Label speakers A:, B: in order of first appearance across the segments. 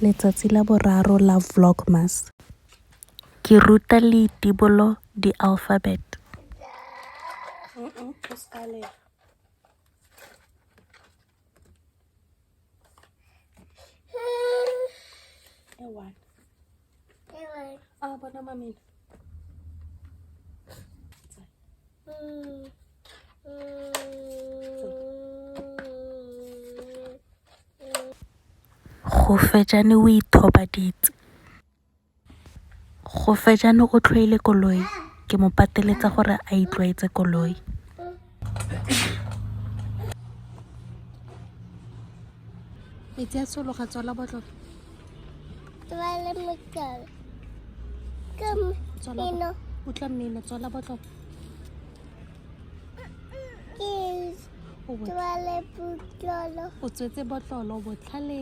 A: Letsatsi la boraro la Vlogmas. Ke ruta Leitibolo di-alphabet. Gofejane o ithobaditse. Gofejane o tlhoile koloi. Ke mo pateletsa gore a itlwaetse koloi.
B: Metsi a tshologa, tswala botlolo.
C: Tswala motlolo. Ke
B: Tswala
C: mmino.
B: Utlwa mmino, tswala botlolo.
C: Ke tswale botlolo.
B: O tswetse botlolo botlhale.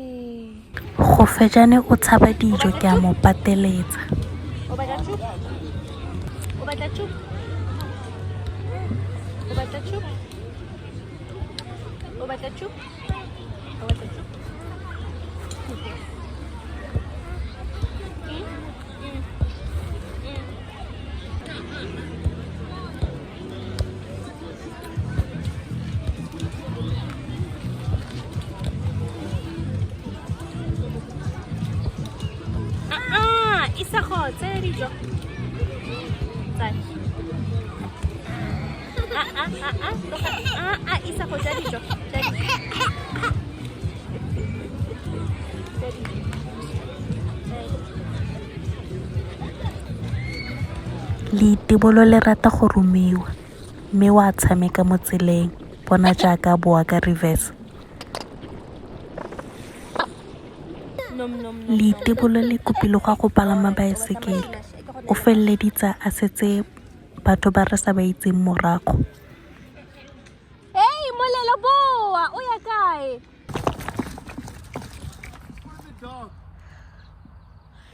A: Gofejane o tshaba dijo, ke a mo pateletsa.
B: O batla tšhup? O batla tšhup? O batla tšhup? O batla tšhup? O batla tšhup? Ah, Isago, tsaya dijo. Tsaya. Ah, ah, ah, ah, tloga. Ah, ah, Isago, ja dijo. Ja dijo. Ja dijo. Tsaya.
A: Leitibolo le rata go romiwa mme wa tshameka mo tseleng. Bona jaaka a boa ka reverse.
B: Nom, nom, nom.
A: Leitibolo le kopile go ya go palama baesekele. O feleleditse a setse batho ba re sa ba itseng morago.
B: Hey, Molelo, boa! O ya kae?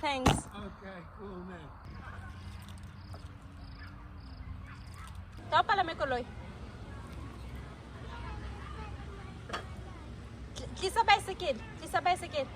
B: Thanks.
D: Okay, cool, man.
B: Tla o palame koloi. Tlisa baesekele, tlisa baesekele.